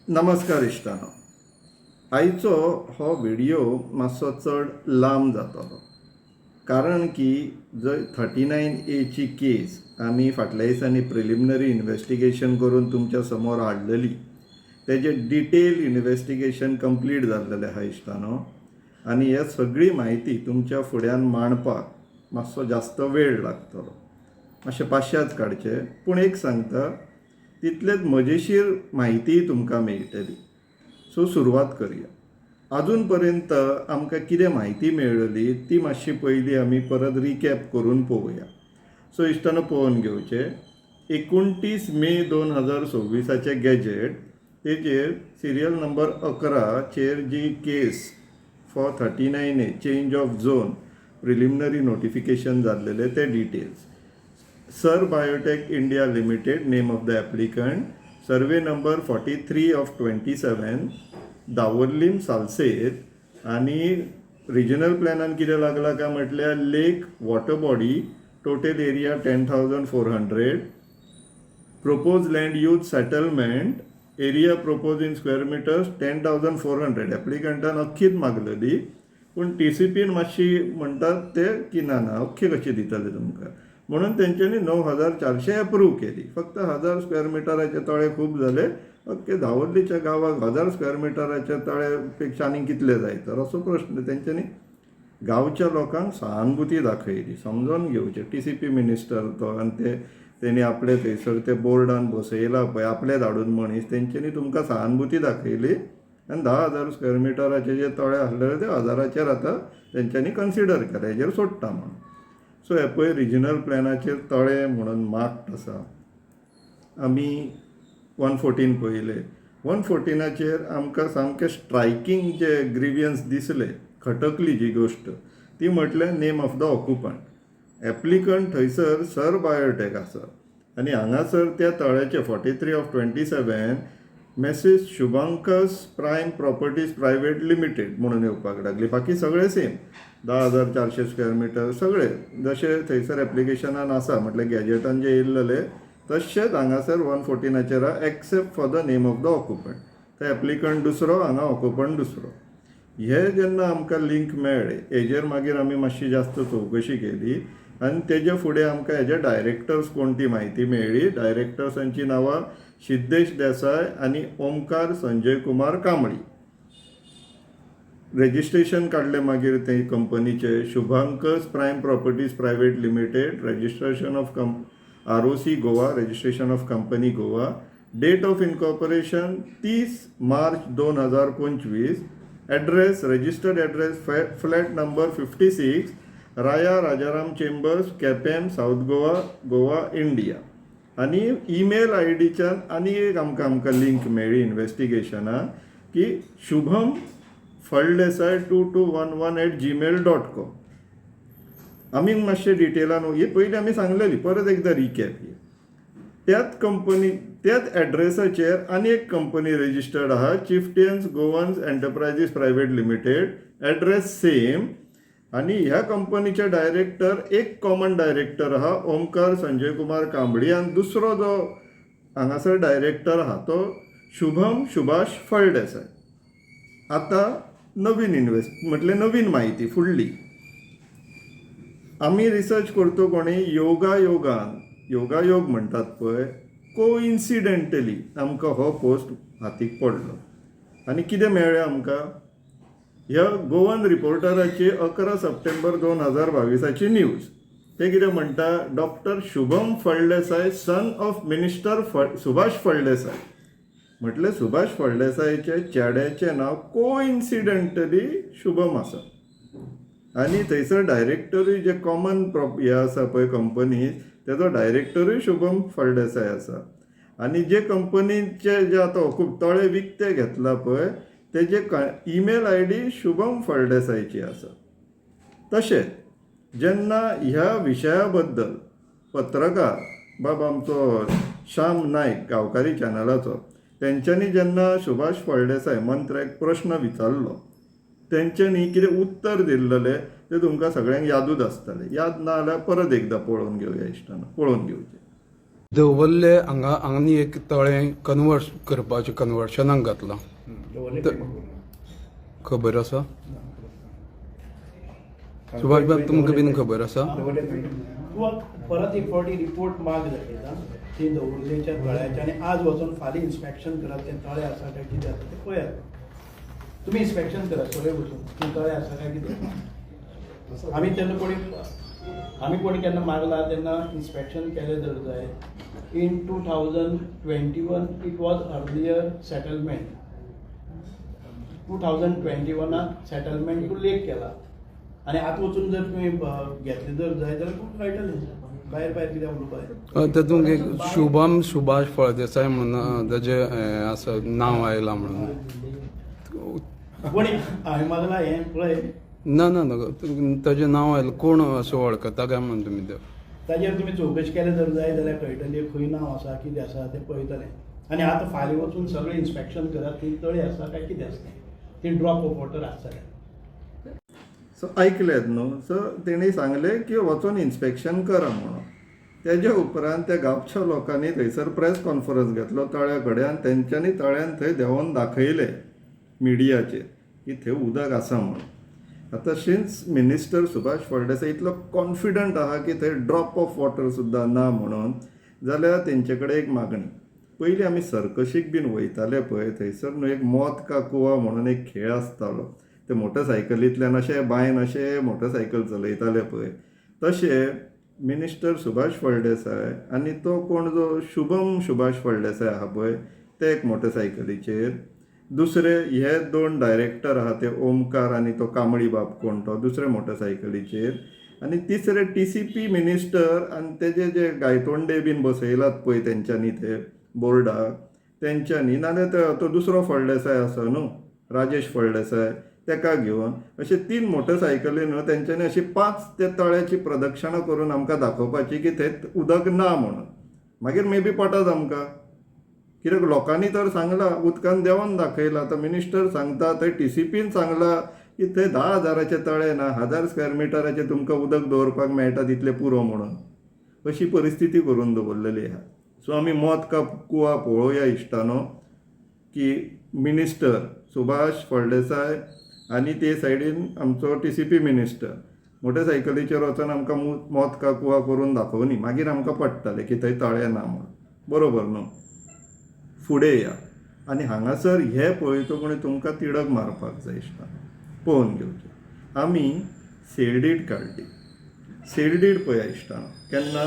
नमस्कार इश्टानो, आयचो हो व्हिडियो मातसो चड लांब जातलो, कारण की जंय 39 एची केस आमी फाटल्या दिसांनी प्रिलिमिनरी इन्वेस्टिगेशन करून तुमच्या समोर हाडलेली, तेजें डिटेल इन्वेस्टिगेशन कंप्लीट जाल्लेलें आहा इश्टानो. आनी हे सगळी म्हायती तुमच्या फुड्यान मांडपाक मातसो जास्त वेळ लागतलो, मातशें पाशाद काडचें. पूण एक सांगता, तितलेच मजेशीर म्हायती तुमकां मेळटली. सो सुरवात करुया. अजून पर्यंत आमकां कितें म्हायती मेळ्ळी ती मातशी पयलीं आमी परत रिकॅप करून पळोवया. सो इश्टानो, पळोवन घेवचें, 29 मे 2026चें गॅजेट, तेजेर सिरियल नंबर 11चेर जी case for 39 A change of zone preliminary notification जाल्लेलें ते details. Sir Biotech India Limited, name of the applicant, survey number 43 of 27, Davorlim, Salcete. आनी रिजनल प्लॅनान कितें लागलां काय म्हटल्यार lake, water body, total area 10,400, propose land use settlement, area propose in square meters 10,400. एप्लिकंटान अख्खीच मागलेली, पूण टीसीपीन मातशी म्हणटात ते की ना ना, अख्खी कशी दितले तुमकां म्हणून तेंच्यांनी 9400 एप्रूव केली. फक्त 1000 स्क्वेअर मिटराचे तळे खूब जाले. अख्खे दावोर्लीच्या गांवाक 1000 स्क्वेअर मिटराच्या तळे पेक्षा आनीक कितले जाय तर, असो प्रश्न. तेंच्यांनी गांवच्या लोकांक सहानुभूती दाखयली, समजोन घेवचें. टीसीपी मिनिस्टर तो, आनी ते तेणी आपले थंयसर ते बोर्डान बसयला पळय आपले धाडून मनीस, तेंच्यांनी तुमकां सहानुभूती दाखयली आनी 10,000 स्क्वेअर मिटराचे जे तळे आसलेले ते हजाराचेर आतां तेंच्यांनी कन्सिडर केले, हेजेर सोडटा म्हणून. सो हे पळय, रिजनल प्लॅनाचेर तळे म्हणून मार्क्ड आसा. आमी 114 पळयले. 114चेर आमकां सामकें स्ट्रायकींग जे ग्रिवियन्स दिसले, खटकली जी गोश्ट, ती म्हटल्यार name of the occupant. Applicant थंयसर सर बायोटेक आसा आनी हांगासर त्या तळ्याचे 43 of 27 Messrs Shubhankar's Prime Properties Private Limited म्हणून येवपाक लागली. बाकी सगळें सेम, 10,400 स्क्वेअर मिटर, सगळे जशें थंयसर एप्लिकेशनान आसा, म्हटल्यार गॅजेटान जे येयल्लेले तशेंच हांगासर 114चेर, except for the name of the occupant. ते एप्लिकंट दुसरो हांगा, ऑक्युपंट दुसरो. हे जेन्ना आमकां लिंक मेळ्ळे, हेजेर मागीर आमी मातशी जास्त चवकशी केली आनी तेजे फुडें आमकां हेजे डायरेक्टर्स कोण ती म्हायती मेळ्ळी. डायरेक्टर्सांची नांवां सिद्धेश देसाय आनी ओमकार संजय कुमार कांबळी. रेजिस्ट्रेशन काडलें मागीर ते कंपनीचे, शुभांकर्स prime properties private limited, registration of ROC Goa, registration of company Goa, date of incorporation 30 March 2025, address, registered address, flat number 56, Raya Rajaram Chambers, Quepem, South Goa, Goa, India. आनी ईमेल I डीच्यान आनी एक आमकां link मेळ्ळी इन्वेस्टिगेशनाक की Shubham Phaldesai 2211@gmail.com. आमी मातशें डिटेलान, ही पयलीं आमी सांगलेली, परत एकदां रिकॅप ही. त्याच कंपनी, त्याच एड्रेसाचेर आनी एक कंपनी रजिस्टर्ड आहा, चिफ्टियन्स Goans enterprises private limited, address same. आनी ह्या कंपनीचे डायरेक्टर एक कॉमन डायरेक्टर आहा, ओमकार संजय कुमार कांबळी, आनी दुसरो जो हांगासर डायरेक्टर आहा तो शुभम सुभाष फळदेसाय. आतां नवीन इन्वेस्ट म्हटल्यार नवीन म्हायती फुडली. आमी रिसर्च करतो कोणी योगा योगान, योगायोग म्हणटात पळय, कोइन्सिडेंटली आमकां हो पोस्ट हातीक पडलो. आनी कितें मेळ्ळें आमकां? ह्या गोवन रिपोर्टराची 11 सप्टेंबर 2022ची न्यूज. ते कितें म्हणटा? Doctor Shubham Phaldesai, son of minister Subhash Phaldesai. म्हटलें सुभाष फळदेसायचे चेड्याचें नांव कोइन्सिडंटली शुभम आसा. आनी थंयसर डायरेक्टरूय जे कॉमन हे आसा पळय कंपनी, तेजो डायरेक्टरूय शुभम फळदेसाय आसा. आनी जे कंपनीचे जे आतां खूब तळे विकते घेतला पळय, तेजे ईमेल I D Shubham फळदेसायची आसा. तशेंच जेन्ना ह्या विशया बद्दल पत्रकार बाब आमचो श्याम नायक, गांवकारी चॅनलाचो, तेंच्यांनी जेन्ना सुभाष फळदेसाय मंत्र्याक प्रश्न विचारलो, तेंच्यांनी कितें उत्तर दिल्लेलें तें तुमकां सगळ्यांक यादूच आसतलें. याद ना जाल्यार परत एकदां पळोवन घेवया इश्टानो, पळोवन घेवचें. दवरले हांगा आनी एक तळें कन्वर्ट करपाचें कन्वर्शनाक घातलां. खबर आसा सुभाष बाब, तुमकां बीन खबर आसा? तुका परत एक फावटी रिपोर्ट माग दाखयता ती दवर्लेच्या तळ्याचे, आनी आज वचून फाल्यां इन्स्पेक्शन करात, तें तळें आसा काय कितें आसा तें पळयात. तुमी इन्स्पेक्शन करात सगळे वचून, तें तळें आसा काय कितें. आमी तेन्ना कोणी, आमी कोणी केन्ना मागला तेन्ना इन्स्पेक्शन केलें जर जाय. In 2021 it was earlier settlement. 2021 settlement to lake केला आनी आतां वचून जर तुमी घेतलें जर जाय जाल्यार तुमकां कळटलें भायर भायर कितें उलोवपाक. तातूंत एक शुभम सुभाष फळदेसाय म्हणून ताजें हें आसा, नांव आयलां म्हणून. कोणी हांवें मागला हें पळय. ना ना ना, ताजें नांव आयलां, कोण असो वळखता काय म्हणून तुमी ते. ताजेर तुमी चवकशी केले जर जाय जाल्यार कळटली खंय नांव आसा कितें आसा तें पळयतलें. आनी आतां फाल्यां वचून सगळें इन्स्पेक्शन करात, ती तळी आसा काय कितें आसा तें, ती ड्रॉप ऑफ वॉटर आसा जाल्यार. सो आयकलेत न्हू? सो तेणी सांगलें की वचोन इन्स्पेक्शन करा म्हणून. तेज्या उपरांत त्या गांवच्या लोकांनी थंयसर प्रेस कॉन्फरन्स घेतलो तळ्या कडेन आनी तेंच्यांनी तळ्यान थंय देंवोन दाखयलें मिडियाचेर की थंय उदक आसा म्हणून. आतां सिन्स मिनिस्टर सुभाष फळदेसाय इतलो कॉन्फिडंट आहा की थंय ड्रॉप ऑफ वॉटर सुद्दां ना म्हणून, जाल्यार तेंचे कडेन एक मागणी. पयलीं आमी सर्कशीक बीन वयताले पळय, थंयसर न्हू एक मौत का कुवा म्हणून एक खेळ आसतालो. ते मोटरसायकलींतल्यान अशें बांयन अशें मोटरसायकल चलयताले पळय, तशें मिनिस्टर सुभाष फळदेसाय आनी तो कोण जो शुभम सुभाष फळदेसाय आहा पळय, ते एक मोटरसायकलीचेर, दुसरे हे दोन डायरेक्टर आहा ते ओमकार आनी तो कांबळी बाब कोण तो दुसरे मोटरसायकलीचेर, आनी तिसरे टीसीपी मिनिस्टर आनी तेजे जे गायतोंडे बीन बसयलात पळय तेंच्यांनी ते बोर्डाक तेंच्यांनी, नाजाल्यार तो दुसरो फळदेसाय आसा न्हू राजेश फळदेसाय, तेका घेवन अशे तीन मोटरसायकली न्हू तेंच्यांनी अशी 5 ते तळ्याची प्रदक्षिणा करून आमकां दाखोवपाची की थंय उदक ना म्हणून. मागीर मे बी पटत आमकां, कित्याक लोकांनी तर सांगलां, उदकान देंवोन दाखयलां. आतां मिनिस्टर सांगता, थंय टीसीपीन सांगलां की थंय 10,000 तळें ना, 1000 स्क्वेअर मिटराचें तुमकां उदक दवरपाक मेळटा तितलें पुरो म्हणून. अशी परिस्थिती करून दवरलेली आहा. सो आमी मौत का कुवा पळोवया इश्टानो, की मिनिस्टर सुभाष फळदेसाय आनी ते सायडीन आमचो टीसीपी मिनिस्टर मोटरसायकलीचेर वचोन आमकां मौत का कुवा करून दाखोवनी, मागीर आमकां पडटलें की थंय तळें ना म्हूण. बरोबर न्हू? फुडें या. आनी हांगासर हे पळयतो कोणी तुमकां तिडक मारपाक जाय इश्टानो, पळोवन घेवचें. आमी सेलडीड काडली. सेलडीड पळया इश्टानो, केन्ना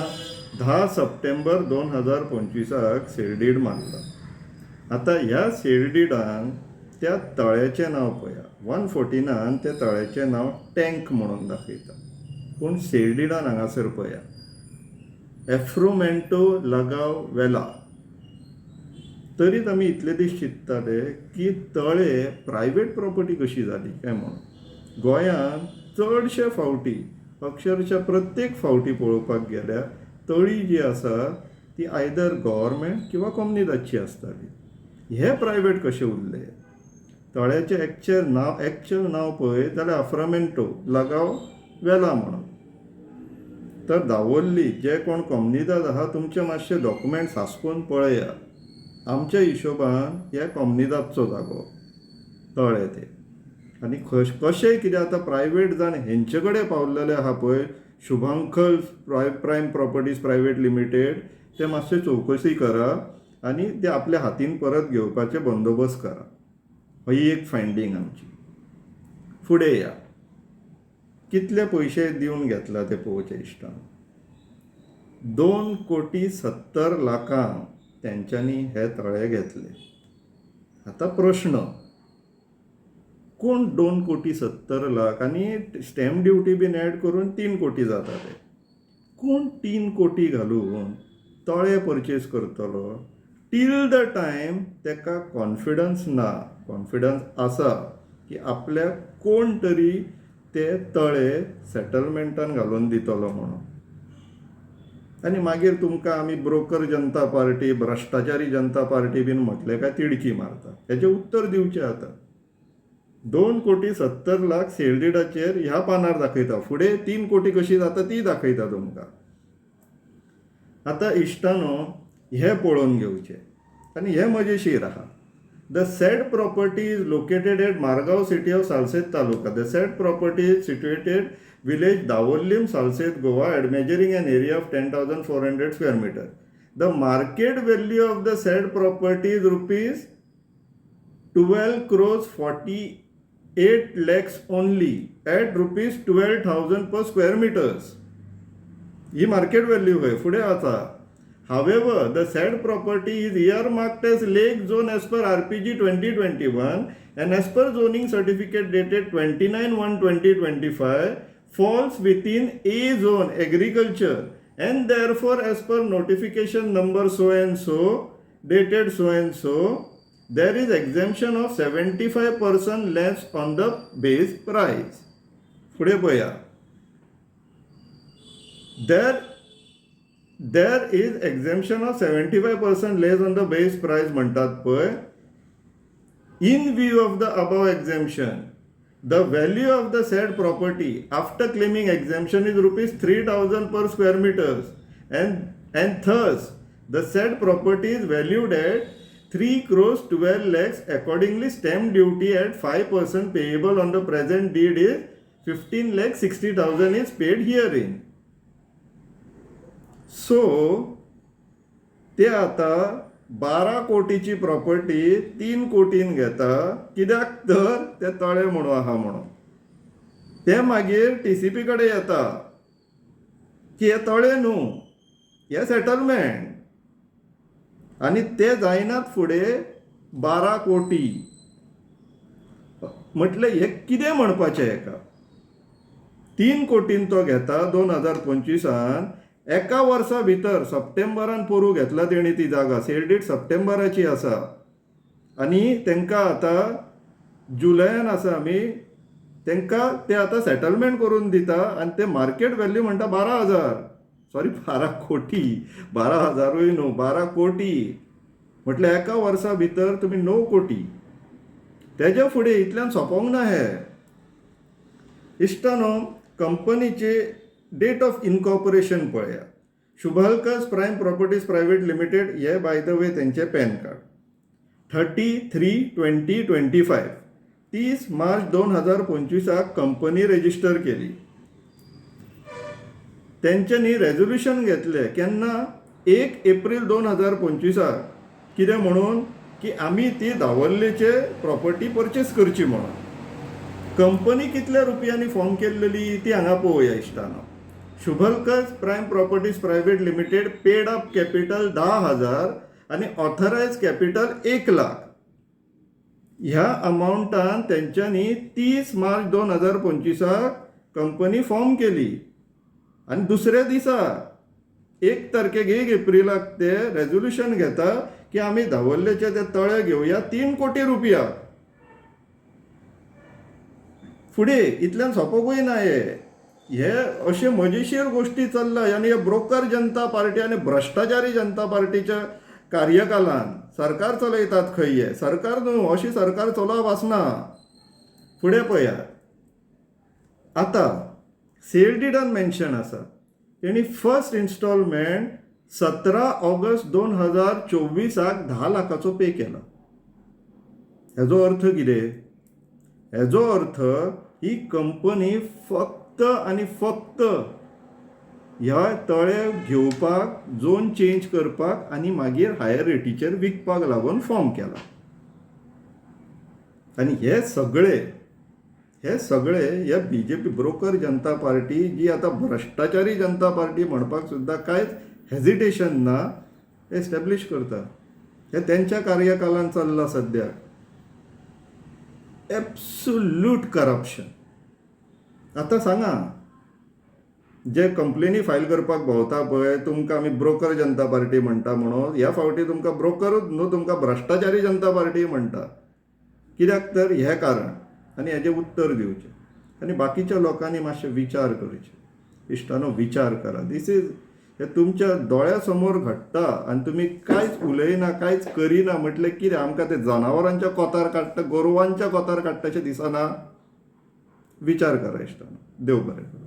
10 सप्टेंबर 2025 सेलडीड मारला. आतां ह्या सेलडीडान त्या तळ्याचें नांव पळया, 114 त्या तळ्याचें नांव टँक म्हणून दाखयता, पूण सेलडीडान हांगासर पळया एफ्रुमेंटो लगाव वेला. तरीच आमी इतले दीस चिंत्ताले की तळे प्रायवेट प्रॉपर्टी कशी जाली काय म्हणून. गोंयांत चडशे फावटी, अक्षरशा प्रत्येक फावटी पळोवपाक गेल्यार तळी जी आसा ती आयदर गव्हर्मेंट किंवा कोमनिदादची आसताली. हे प्रायवेट कशें उरले? तळ्याचें एक्चुअल नांव पळयत जाल्यार आफ्रामेंटो लगाव वेला म्हणून. तर दावोल्ली जे कोण कोमनिदाद आहा तुमचे मातशे डॉक्युमेंट्स आसपून पळया. आमच्या हिशोबान हे कोमनिदादचो जागो तळे ते, आनी कशें कितें आतां प्रायवेट जाण हेंचे कडेन पावलेले आहा पळय, शुभांकल प्रायम प्रॉपर्टीज प्रायवेट लिमिटेड, ते मातशे चवकशी करा आनी ते आपल्या हातीन परत घेवपाचे बंदोबस्त करा. ही एक फायंडींग आमची. फुडें या, कितले पयशे दिवन घेतला ते पळोवचे इश्टान. 2,70,00,000 तेंच्यांनी हे तळे घेतले. आतां प्रश्न, कोण 2,70,00,000 आनी स्टॅम्प ड्युटी बीन एड करून 3 कोटी जाता ते, कोण 3 कोटी घालून तळे परचेज करतलो? टील the time तेका कॉन्फिडन्स ना, कॉन्फिडन्स आसा की आपल्याक कोण तरी ते तळे सेटलमेंटान घालून दितलो म्हणून. आनी मागीर तुमकां आमी ब्रोकर जनता पार्टी, भ्रश्टाचारी जनता पार्टी बीन म्हटलें काय तिडकी मारता. हेजें उत्तर दिवचें आतां. 2,70,00,000 सेलडीडाचेर ह्या पानार दाखयता, फुडें 3 कोटी कशी जाता ती दाखयता तुमकां. आतां इश्टानो, हें पळोवन घेवचें आनी हें मजेशीर आहा. The said property is located at Margao, city of Salcete taluka. The said property is situated village Davorlim, Salcete, Goa, admeasuring an area of 10,400 square meter. The market value of the said property is rupees 12 crores 48 lakhs only at rupees 12,000 per square meters. He market value खंय. फुडें वचा. However, the said property is earmarked as lake zone as per RPG 2021 and as per zoning certificate dated 29/1/2025 falls within A zone, agriculture, and therefore as per notification number so and so dated so and so, there is exemption of 75% less on the base price. फुडें पळया. There is exemption of 75% less on the base price म्हणटात पळय. In view of the above exemption, the value of the said property after claiming exemption is rupees 3000 per square meters and thus the said property is valued at 3 crores 12 lakhs. Accordingly, stamp duty at 5% payable on the present deed is 15 lakh 60,000 is paid herein. So ते आतां 12 कोटीची property 3 कोटीन घेता. कित्याक तर ते तळे म्हणून आहा म्हणून. ते मागीर टीसीपी कडेन येता की हे तळे न्हू, हे सेटलमेंट. आनी ते जायनात फुडें 12 कोटी. म्हटलें हें कितें म्हणपाचें हेका? 3 कोटीन तो घेता 2025आन. एका वर्सा भितर सप्टेंबरान पोरूं घेतला तेणी ती जागा. सेल डीड सप्टेंबराची आसा आनी तांकां आतां जुलयान आसा आमी. तांकां ते आतां सेटलमेंट करून दिता आनी ते मार्केट व्हॅल्यू म्हणटा 12,000, सॉरी, 12 कोटी. 12 हजारूय न्हू, 12 कोटी. म्हटल्यार एका वर्सा भितर तुमी 9 कोटी. तेज्या फुडें इतल्यान सोंपोंक ना हे इश्टानो. कंपनीचे डेट ऑफ इनकॉर्पोरेशन पळया. शुभालकर्स प्रायम प्रॉपर्टीज प्रायव्हेट लिमिटेड. हे बाय the way तेंचे पॅन कार्ड. 30/3/2025, 30 मार्च 2025आक कंपनी रेजिस्टर केली. तेंच्यांनी रेजोल्युशन घेतलें केन्ना? 1 एप्रील 2025आक. कितें म्हणून की आमी ती दावल्लेचे प्रॉपर्टी परचेस करची म्हणून. कंपनी कितल्या रुपयांनी फॉर्म केल्लेली ती हांगा पळोवया इश्टानो. शुभलकर्स prime properties private limited, paid up capital 10,000 आनी ऑथरायज कॅपिटल 1 लाख. ह्या अमावंटान तेंच्यांनी 30 मार्च 2025आक कंपनी फॉर्म केली आनी दुसऱ्या दिसा 1 तारखेक, 1 एप्रिलाक ते रेजोल्युशन घेता की आमी दावल्लेचे ते तळे घेवया 3 कोटी रुपया. फुडें इतल्यान सोंपोकूय ना हे. हे अशे मजेशीर गोश्टी चल्ला आनी हे ब्रोकर जनता पार्टी आनी भ्रश्टाचारी जनता पार्टीच्या कार्यकालान सरकार चलयतात खंय. हे सरकार न्हू, अशी सरकार चलोवप आसना. फुडें पळयात. आतां सेल डिडान मेन्शन आसा, तेणी फर्स्ट इन्स्टॉलमेंट 17 ऑगस्ट 2024आक 10 लाखाचो पे केला. हेजो अर्थ कितें? हेजो अर्थ ही कंपनी फक्त आनी फक्त ह्या तळे घेवपाक, झोन चेंज करपाक आनी मागीर हायर रेटीचेर विकपाक लागून फॉर्म केला. आनी हे सगळे हे बीजेपी, ब्रोकर जनता पार्टी, जी आतां भ्रश्टाचारी जनता पार्टी म्हणपाक सुद्दां कांयच हेजिटेशन ना, एस्टेब्लीश करता. हे तेंच्या कार्यकालान चल्लां सद्याक एब्सोल्यूट करप्शन. आतां सांगा, जे कंप्लेनी फायल करपाक भोंवता पळय, तुमकां आमी ब्रोकर जनता पार्टी म्हणटा म्हणून, ह्या फावटी तुमकां ब्रोकरूच न्हू, तुमकां भ्रश्टाचारी जनता पार्टी म्हणटा. कित्याक तर हें कारण आनी हेजें उत्तर दिवचें आनी बाकीच्या लोकांनी मातशें विचार करचे. इश्टानो, विचार करा. This is हे तुमच्या दोळ्या समोर घडटा आनी तुमी कांयच उलयना, कांयच करिना म्हटलें कितें? आमकां ते जनावरांच्या कोतार काडटा, गोरवांच्या कोतार काडटा अशें दिसना? विचार करा इश्टानो. देव बरें करूं.